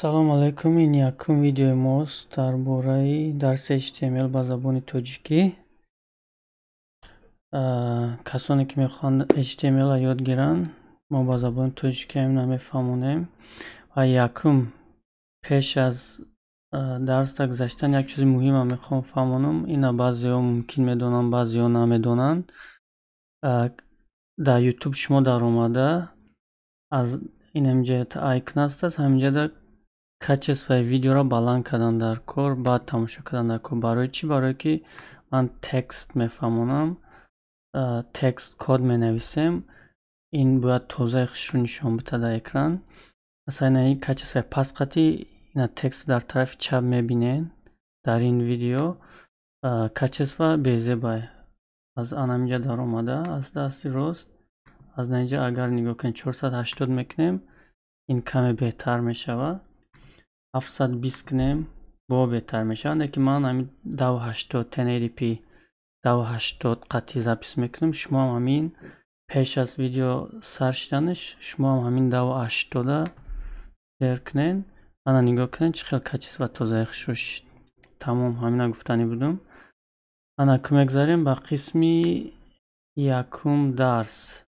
Салом алайкум. Ин якум видеои мост дар бораи дарси HTML ба забони тоҷикӣ. Касоне ки мехоҳанд HTML-ро ёд гиранд, мо ба забони тоҷикӣ ҳамина мефаҳмонем. Ва якум, пеш аз дарсда гузаштан, як чизи муҳимам мехоҳам фаҳмонам. Ина баъзеҳо мумкин медонанд, баъзеҳо намедонанд. Дар YouTube шумо даромада, аз ин ҳаминҷа icon аст, ҳаминҷада качествои видеоро баланд кардан дар кор, баъд тамошо кардан дар кор. Барои чӣ? Барое ки ман текст мефаҳмонам, текст, код менависем, ин бояд тозаи хушрӯ нишон бита дар экран. Масалан, ин качествои паст қати ина текст дар тарафи чап мебинед дар ин видео, качество безебай. Аз анаминҷа даромада, аз дасти рост, аз наинҷа агар нигоҳ кунед, 480 мекунем, ин каме беҳтар мешавад. 720 кунем, бо беҳтар мешавад. Лекин ман ҳамин 1080, 1080p, 1080 қатъи запись мекунам. Шумоам ҳамин пеш аз видео сар шиданаш, шумоам ҳамин 1080-а зер кунед. Ана нигоҳ кунед, чӣ хел качество тозаи хушрӯ шид. Тамом, ҳамина гуфтанӣ будум. Ана ку мегзарем ба қисми якум дарс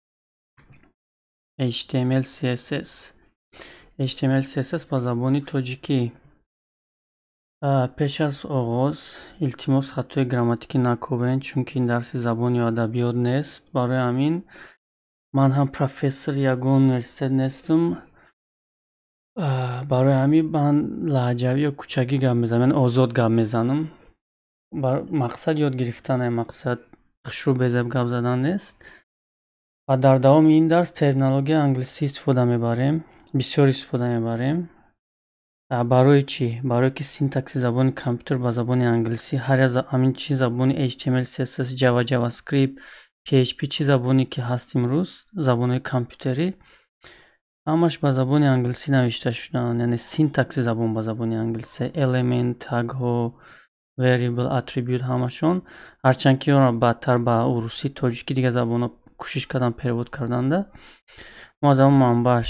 HTML, CSS. HTML, CSS ба забони тоҷикӣ. Пеш аз оғоз, илтимос, хатои грамматикӣ накобед, чунки ин дарси забон ё адабиёт нест. Барои ҳамин ман ҳам профессори ягон университет нестам. Барои ҳамин ман лаҳҷавӣ ё кӯчагӣ гап мезанам, яъне озод гап мезанам. Мақсад ёд гирифтане, мақсад хушрӯ безеб гап задан нест. Ва дар давоми ин дарс терминологияи англисӣ истифода мебарем, бисёр истифода мебарем. Барои чӣ? Барое ки синтакси забони компютер ба забони англисӣ, ҳар як ҳамин чи забони HTML, CSS, Java, JavaScript, PHP, чӣ забоне ки ҳаст имрӯз, забонҳои компютерӣ, ҳамаш ба забони англисӣ навишта шудаанд. Яъне синтакси забон ба забони англисӣ, элемент, тагҳо, variable, attribute, ҳамашон. Ҳарчанд ки онро баъдтар ба урусӣ, тоҷикӣ, дигар забонҳо кӯшиш кардан перевод карданда, мо аз ҳамон манбааш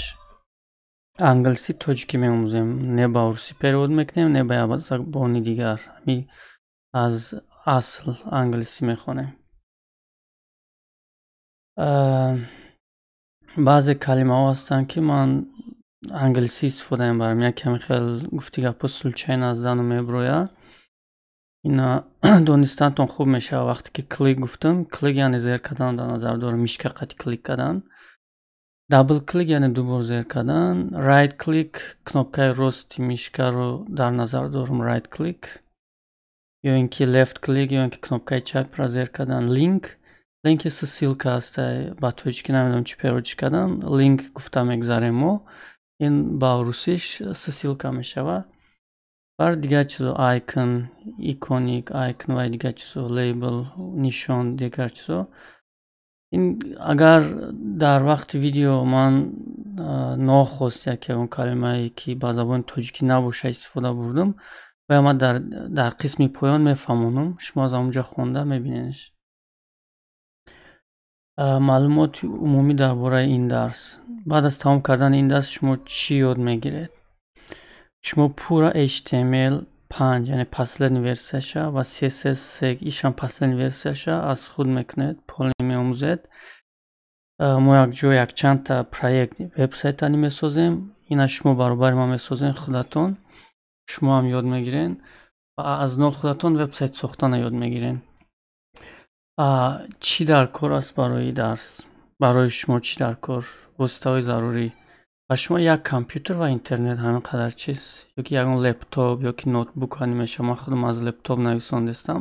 англисӣ тоҷикӣ меомӯзем. Не ба урусӣ перевод мекунем, не ба забони дигар, ҳами аз асл англисӣ мехонем. Баъзе калимаҳо ҳастанд, ки ман англисӣ истифода мебарам, як каме хел гуфти гапҳо случайно аз зану мебирояд. Ина донистантон хуб мешавад. Вақте ки клик гуфтам, клик яъне зер кардан дар назар дорам, мишка қати клик кардан. Double click яъне дубор зер кардан. Right click, кнопкаи рости мишкаро дар назар дорам, right click, ё ин ки left click, ё ин ки кнопкаи чапро зер кардан. Link, линки ссылка аст, ба тоҷикӣ намедонам чӣ переводиш кардан, линк гуфта мегзарем мо, ин ба русиш ссылка мешавад. Бар дигар чизо, icon, иконик, icon ва дигар чизо, label, нишон, дигар чизо. Ин агар дар вақти видео ман нохост як ягон калимае, ки ба забони тоҷикӣ набоша, истифода бурдум, ва ман дар қисми поён мефаҳмонам, шумо аз ҳамонҷо хонда мебинедш. Маълумоти умумӣ дар бораи ин дарс. Баъд аз тамом кардани ин дарс шумо чӣ ёд мегиред? Шумо пурра HTML 5, яъне последний версияша, ва CSS 3, ишам последний версияша, аз худ мекунед, полный меомӯзед. Мо якҷо якчандта проект вебсайтани месозем. Ина шумо баробари ман месозем худатон, шумо ҳам ёд мегирен ва аз нол худатон вебсайт сохтана ёд мегирен. Чӣ дар кор аст барои дарс? Барои шумо чӣ дар кор? Воситаҳои зарурӣ ба шумо як компютер ва интернет, ҳамин қадар чиз, ё ки ягон лептоп ё ки ноутбук ҳани мешавад. Ман худам аз лептоп нависондестам.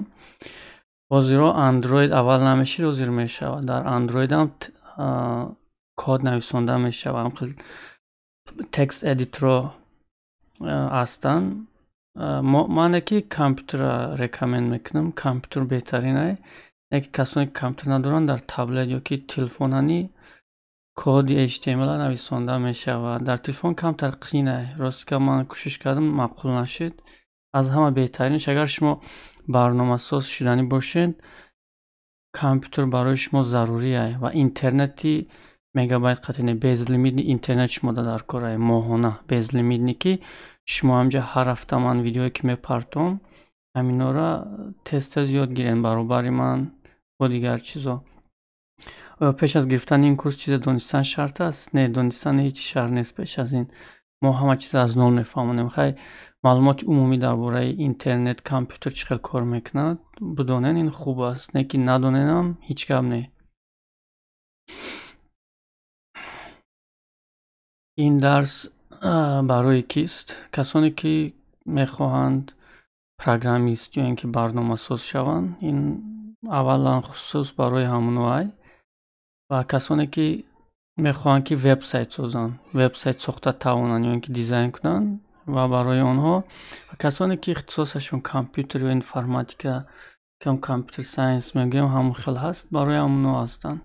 Ҳозиро Андроид аввал намешид, ҳозир мешавад. Дар Андроидам код нависонда мешавад, ҳамхел text editorро ҳастанд. Мане ки компютерро recommend мекунам, компютер беҳтаринае. Яке касоне ки компютер надоранд, дар таблет ё ки телефонани коди HTML нависонда мешавад. Дар телефон камтар қинае. Ростика, ман кӯшиш кардам, маъқул нашид. Аз ҳама беҳтаринаш, агар шумо барномасоз шуданӣ бошед, компютер барои шумо зарурие ва интернети мегабайт қатъи, безлимитный интернет шумо дар корае, моҳона безлимитный, ки Шумо ҳамҷа ҳар ҳафта ман видеое ки мепартом, ҳаминора тез тез ёд гирем баробари ман бо дигар чизо. Оё пеш аз гирифтани ин курс чизе донистан шарт аст? Не, донистани ҳеҷ шарт нест. Пеш аз ин мо ҳама чиз аз нол мефаҳмонем. Хай, маълумоти умумӣ дар бораи интернет, компютер чӣ хел кор мекунад, бидонен, ин хуб аст. Не ки надоненам, ҳеҷ гап не. Ин дарс барои кист? Касоне ки мехоҳанд программист ё ин ки барномасоз шаванд, ин аввалан хусус барои ҳамонҳоай, ва касоне ки мехоҳанд ки вебсайт созанд, вебсайт сохта тавонанд ё ин ки дизайн кунанд, ва барои онҳо, ва касоне ки ихтисосашон компютер ё информатика, computer science мегӯем, ҳамон хел ҳаст, барои ҳамонҳо ҳастанд.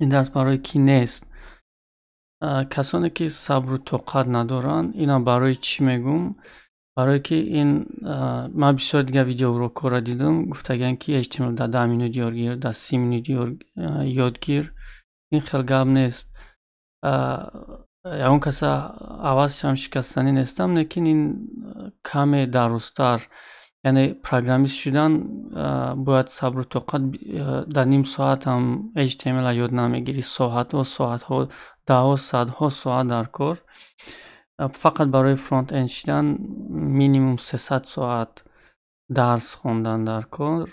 Ин дарс барои кӣ нест? Касоне ки сабру тоқат надоранд. Ина барои чӣ мегӯм? Барое ки ин ман бисёр дигар видеоурокҳоро дидам, гуфтагианд ки HTML дар 10 минут ёд гир, дар 30 минут ёд гир. Ин хел гап нест. Ягон каса ҳавасшам шикастанӣ нестам, лекин ин каме дарозтар, яъне программист шудан бояд сабру тоқат. Дар ним соат ҳам HTML ёд намегирӣ. Соатҳо, соатҳо, даҳҳо, садҳо соат дар кор. Фақат барои front-end шидан минимум 300 соат дарс хондан дар кор.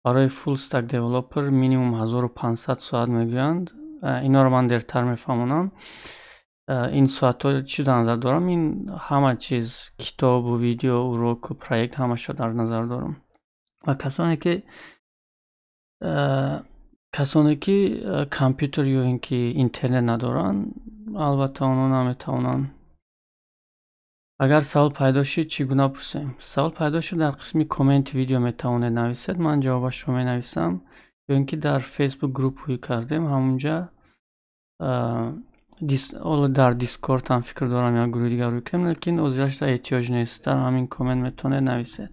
Барои full stack developer минимум 1500 соат мегӯянд. Инҳоро ман дертар мефаҳмонам. Ин соатҳо чӣ дар назар дорам? Ин ҳама чиз, китобу видео, уроку проект, ҳамашро дар назар дорам. Ва касоне ки компютер ё ин ки интернет надоранд, албатта, онҳо наметавонанд. Агар савол пайдо шуд, чӣ гуна пурсем? Савол пайдо шуд, дар қисми комменти видео метавонед нависед, ман ҷавобашро менависам, ё ин ки дар Фейсбук группҳое кардем, ҳамунҷа, ҳоло дар Дискорд ҳам фикр дорам як гурӯҳи дигар рӯй кунем, лекин ҳозирашда эҳтиёҷ нест. Дар ҳамин коммент метавонед нависед.